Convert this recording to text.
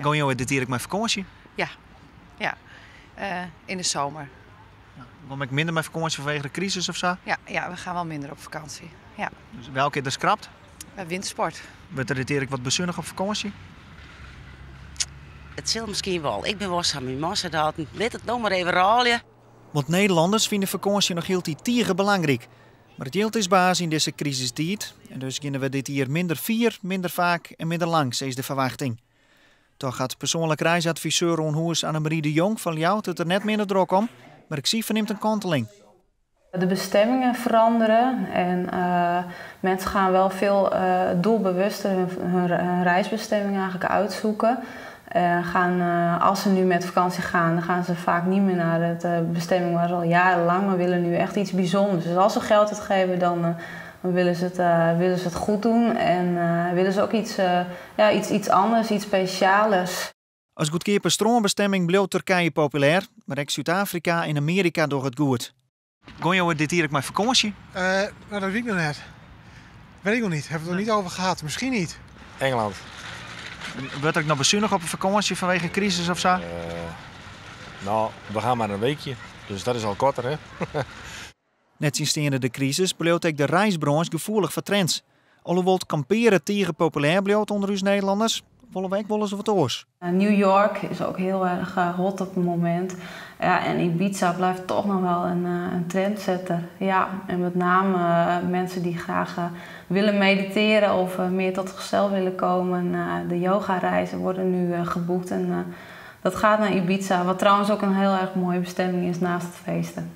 Gean jo dit jier ek mei fakânsje? Ja, ja. In de zomer. Gean ek minder mei fakânsje fanwege de krisis of sa? Ja, ja, we gaan wel minder op vakantie. Ja. Dus welke is der skrapt? Wintersport. Wurdt der dit jier ek wat besunige op fakânsje? It sil miskien wol. Ik bin wol sa, myn man seit altyd, lit it no mar even rôlje. Want Nederlanners fine fakânsje noch hieltyd tige belangryk. Mar it jild is baas yn dizze krisistiid. En dus geane we dit jier minder fier, minder faak en minder lang, is de ferwachting. Dochs hat persoanlik reisadviseur oan hûs Annemarie de Jong fan Ljouwert it der net minder drok om, mar ek sy fernimt in kanteling. De bestemmingen veranderen en mensen gaan wel veel doelbewuster hun reisbestemming eigenlijk uitzoeken. Als ze nu met vakantie gaan, dan gaan ze vaak niet meer naar de bestemming waar ze al jarenlang, maar willen nu echt iets bijzonders. Dus als ze geld uitgeven, dan willen ze het goed doen en willen ze ook iets, ja, iets anders, iets specialers. As goedkeape strânbestimming bliuwt Turkije populêr, mar ek Súd-Afrika en Amearika dogge it goed. Gean jo dit jier ek mei fakânsje? Nou, dat weet ik nog net. Weet ik nog niet. Hebben we het nog niet over gehad. Misschien niet. Engeland. Wurdt der ek noch besunige op in fakânsje fanwege de krisis of sa? Nou, we gaan maar een weekje. Dus dat is al korter, hè? Nettsjinsteande de krisis bliuwt ek de reisbrânsje gefoelich foar trends. Alhoewol't kampearjen tige populêr bliuwt ûnder ús Nederlanners, wolle we ek wolris wat oars. New York is ook heel erg hot op het moment. Ja, en Ibiza blijft toch nog wel een trendsetter. Ja, en met name mensen die graag willen mediteren of meer tot zichzelf willen komen. De yoga-reizen worden nu geboekt en dat gaat naar Ibiza, wat trouwens ook een heel erg mooie bestemming is naast het feesten.